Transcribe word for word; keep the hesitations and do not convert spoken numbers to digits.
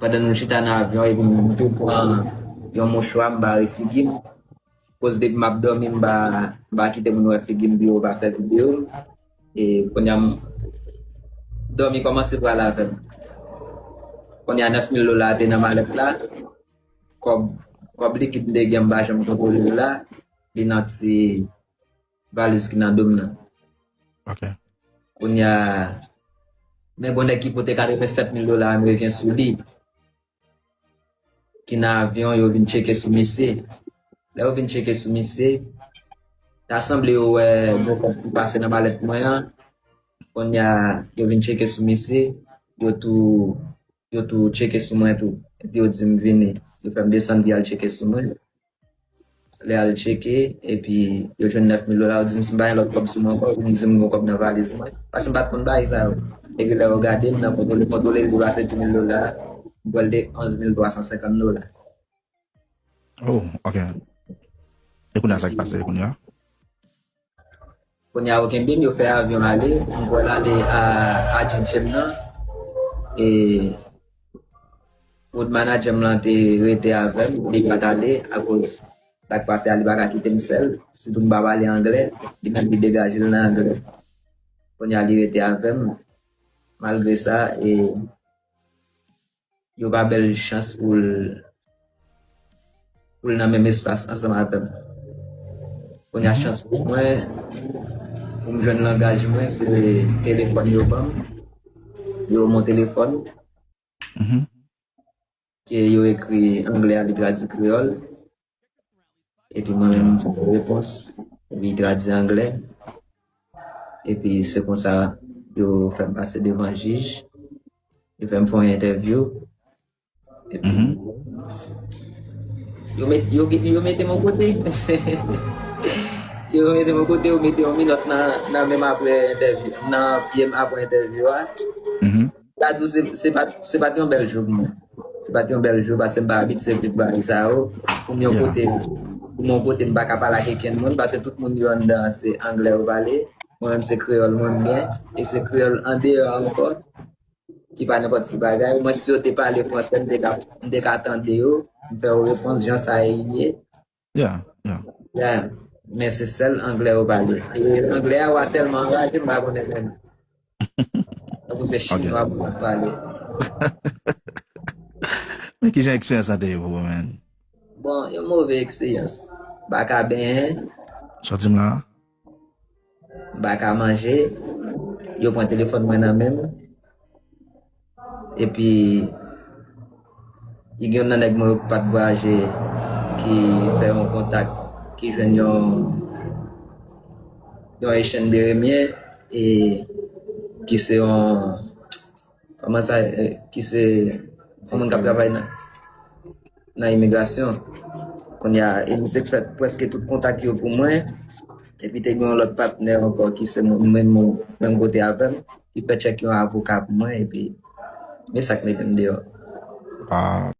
Pandan nou chita nan avyon, epi m tou pran yon mouchwa, m bare figi m. Koz depi m ap dòmi, m pa, m pa kite moun wè figi m pou yo pa fè videyo m. E kounye a, m, dòmi kòmanse prale avè m. Kounye a, nèf mil dola te nan malèt la. Kòb, kòb likid m te gen, m pa janm kontwole l la. Li nan ti valiz ki nan do m nan. Ok. Kounye a, men gon nèg ki pote katrevennsèt mil dola ameriken sou li, ki nan avyon, yo vin tcheke sou misye. Lè yo vin tcheke sou misye, ta sanble yo wè gon kòb ki pase nan malèt mwen an. Kounye a, yo vin tcheke sou misye, yo tou, yo tou tcheke sou mwen tou. Epi yo di m vini. Yo fè m desann, epi al tcheke sou mwen. Lè al tcheke, epi yo jwenn nèf mil dola, yo di m si m pa gen lòt kòb sou mwen ankò, pou m di m gon kòb nan valiz mwen. Paske m pa t konn bagay sa yo. Epi lè yo gade m nan kontwole, kontwole, li pase dis mil dola, m pral de onz mil twa san senkant dola. Oh, ok. E kounye a sa k pase kounye a? Kounye a yo kenbe m, yo fè avyon ale, m pral ale a, a G G M nan. E road manager m lan te rete avè m, li pa t ale, akoz sa k pase a, li pa ka kite m sèl. Sitou m pa pale anglè, li menm li degaje l nan anglè. Kounye a li rete avè m. Malgre sa, e, yo pa ba l chans pou l, pou l nan menm espas ansanm avè m. Kounye a chans pou mwen, pou m jwenn langaj mwen, se telefòn yo ban m. Yo ban m yon telefòn. Mhm. Ke yo ekri anglè a, li tradui kreyòl. Epi mwen menm, m fè yon repons, li tradui anglè. Epi se konsa, yo fè m pase devan jij. Yo fè m fè yon entèvyou. Epi, Mhm. yo met, yo, yo mete m yon kote. Yo mete m yon kote, yo mete yon minòt nan, nan men m apre entèvyou, nan pye m apre entèvyou a. Mhm. Sa di w, se, se pa, se pa t yon bèl jou pou mwen. Se pa t yon bèl jou, paske m pa abitye viv bagay sa yo. Pou m yon Yeah. kote, pou m yon kote, m pa ka pale ak okenn moun, paske tout moun yo anndan an se anglè yo pale. Mwen menm se kreyòl mwen m gen, e se kreyòl andeyò ankò, ki pa nenpòt ti bagay. Mwen si yo te pale fransè, m te ka, m te ka tande yo, m fè yo repons jan sa ye. Yeah, yeah. Yeah. Men se sèl anglè yo pale. E anglè a wa tèlman anraje, m pa konnen menm. Tankou se chinwa pou w ap pale. Men ki jan eksperyans lan te ye pou ou, man? Bon, yon move eksperyans. M pa ka benyen, Sa w di m la? m pa ka manje. Yo pran telefòn mwen nan men m. Epi, gen youn nan nèg mwen yo ki pa t vwayaje, ki fè yon kontak, ki jwenn yon, yon Echann Beremyen, e ki se yon, kòman sa, e, ki se yon moun k ap travay nan, nan imigrasyon. Kounye a, e misye k fè prèske tout kontak yo pou mwen. Epi te gen yon lòt patnè ankò ki se moun menm, menm kote avè m, ki fè tchèk yon avoka pou mwen. Epi, men sa k mete m deyò. Wow.